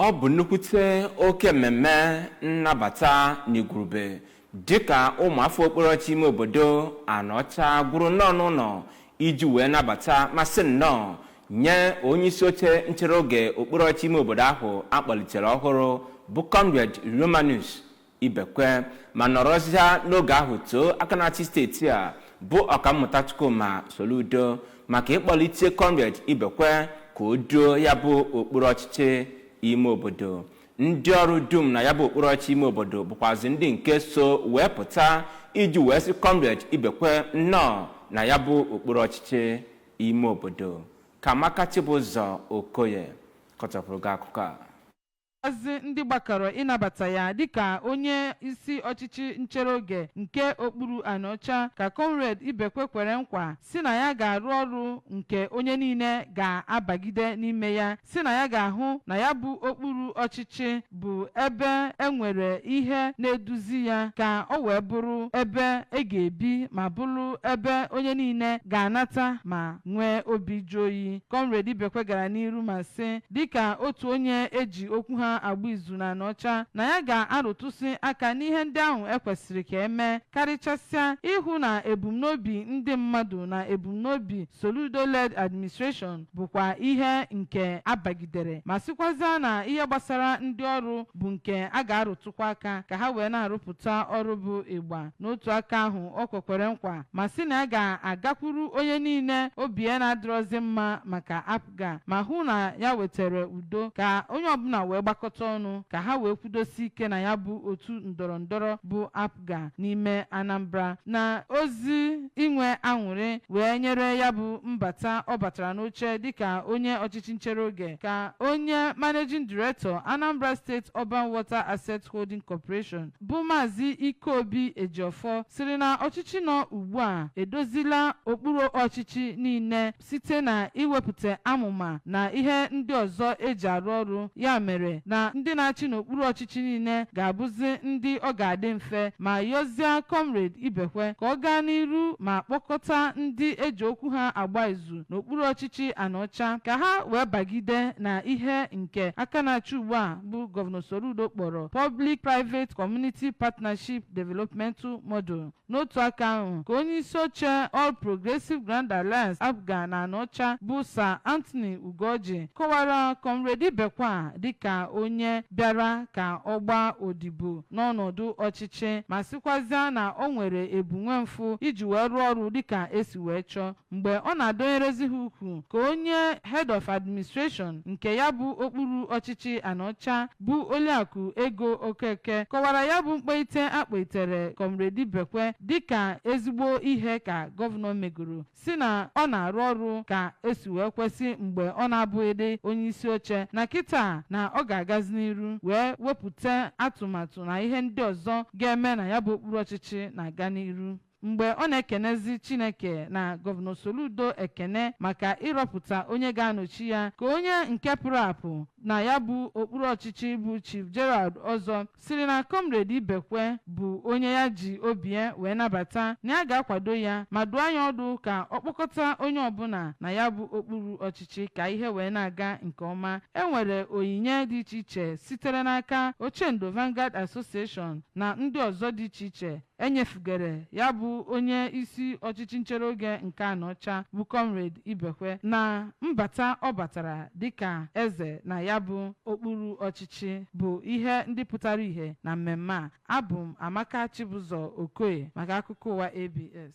Ọ bụ nnukwute oke mmemme nnabata n'igwurube, dịka ụmụafọ okpukperechi ime obodo Anaọcha gwuru nnọọ n'ụlọ iji wee nabata ma sị nnọọ nye onyeisi oche nchere oge okpukperechi ime obodo ahụ akpọlitere ọhụrụ, bụ Comrade Romanus Ibekwe, ma nọrọzịa n'oge ahụ too aka na-achị steeti a, bụ Ọkammụta Chukwuma Soludo, maka ịkpọlite Comrade Ibekwe ka o duo ya bụ okpuru ọchịchị ime obodo. Ndị ọrụ dum na ya bụ okpuru ọchịchị ime obodo bụkwazị ndị nke so wee pụta iji wee sị Comrade Ibekwe nnọọ na ya bụ okpuru ọchịchị ime obodo. Ka Amaka Chibụzọ Okoye kọchapụrụ gị akụkọ a. Ozi ndị gbakọrọ ịnabata ya dịka onye isi ọchịchị nchere oge nke okpuru Anaọcha, ka Comrade Ibekwe kwere nkwa si na ya ga-arụ ọrụ nke onye niile ga-abagide n'ime ya, si na ya ga-ahụ na ya bụ okpuru ọchịchị bụ ebe enwere ihe na-eduzi ya, ka ọ wee bụrụ ebe e ga-ebi ma bụrụ ebe onye niile ga-anata ma nwee obi jụ oyi. Comrade Ibekwe gara n'iru ma sị, dịka otu onye eji okwu ha agba izu na Anaọcha, na ya ga-arụtụsị aka n'ihe ndị ahụ ekwesịrị ka emee, karịchasịa ịhụ na ebumnobi ndị mmadụ na ebumnobi Soludo-led administration bụkwa ihe nke abagidere, ma sịkwazịa na ihe gbasara ndị ọrụ bụ nke a ga-arụtụkwa aka ka ha wee na-arụpụta ọrụ bụ ịgba. N'otu aka ahụ, o kwekwere nkwa ma sị na ya ga-agakwuru onye niile obi ya na-adịrọzi mma maka APGA, ma hụ na ya wetara udo ka onye ọbụla wee gbakọta ọnụ ka ha wee kwudosi ike na ya bụ otu ndọrọ ndọrọ bụ APGA n'ime Anambra. Na ozi inwe aṅụrị wee nyere ya bụ mbata ọ batara n'oche dịka onye ọchịchị nchere oge, ka onye Managing Director, Anambra State Urban Water Asset Holding Corporation, bụ Maazị Ikeobi Ejiofor, siri na ọchịchị nọ ugbu a edozila okpuru ọchịchị niile site na iwepụta amụma na ihe ndị ọzọ eji arụ ọrụ. Ya mere na ndị na-achị n'okpuru ọchịchị niile ga-abụzi ndị ọ ga-adị mfe, ma yọzie Comrade Ibekwe ka ọ gaa n'iru ma kpọkọta ndị eji okwu ha agba izu n'okpuru ọchịchị Anaọcha ka ha wee bagide na ihe nke aka na-achị ugbu a, bụ Gọvanọ Soludo, kpọrọ Public Private Community Partnership Developmental Model. N'otu aka ahụ, ka onye isi oche All Progressive Grand Alliance, APGA, na Anaọcha, bụ Sir Anthony Ugoji, kọwara Comrade Ibekwe dịka onye bịara ka ọ gbaa odibo n'ọnọdụ ọchịchị, ma sịkwazịa na o nwere ebumnwemfu iji wee rụọ ọrụ dịka esi wee chọọ. Mgbe ọ na-adọnyerezi ha ukwu, ka onye Head of Administration nke ya bụ okpuru ọchịchị Anaọcha, bụ Oliakụ Ego Okeke, kọwara ya bụ mkpeite akpaitere Comrade Ibekwe dịka ezigbo ihe ka gọvanọ megoro, si na ọ na-arụ ọrụ ka esi wee kwesị mgbe ọ na-abụghịdị onye isi oche, na kịta na ọ ga-agazi n'iru wee wepụta atụmatụ na ihe ndị ọzọ ga-eme na ya bụ okpuru ọchịchị na-aga n'iru. Mgbe ọ na-ekenezi Chineke na Gọvanọ Soludo ekene maka ịrọpụta onye ga-anọchi ya, ka onye nke pụrụ apụ na ya bụ okpuru ọchịchị, bụ Chief Gerald Ọzọ, siri na Comrade Ibekwe bụ onye ya ji obi ya wee nabata, na ya ga-akwado ya, ma dụọ ya ọdụ ka ọ kpọkọta onye ọbụla na ya bụ okpuru ọchịchị ka ihe wee na-aga nke ọma. E nwere onyinye dị iche iche sitere n'aka Ochendo Vanguard Association na ndị ọzọ dị iche iche enyefugere ya bụ onye isi ọchịchị nchere oge nke Anọcha, bụ Comrade Ibekwe, na mbata ọ batara dịka eze na ya bụ okpuru ọchịchị, bụ ihe ndị pụtara ìhè na mmemme a. Abụ m Amaka Chibụzọ Okoye maka akụkọ ụwa ABS.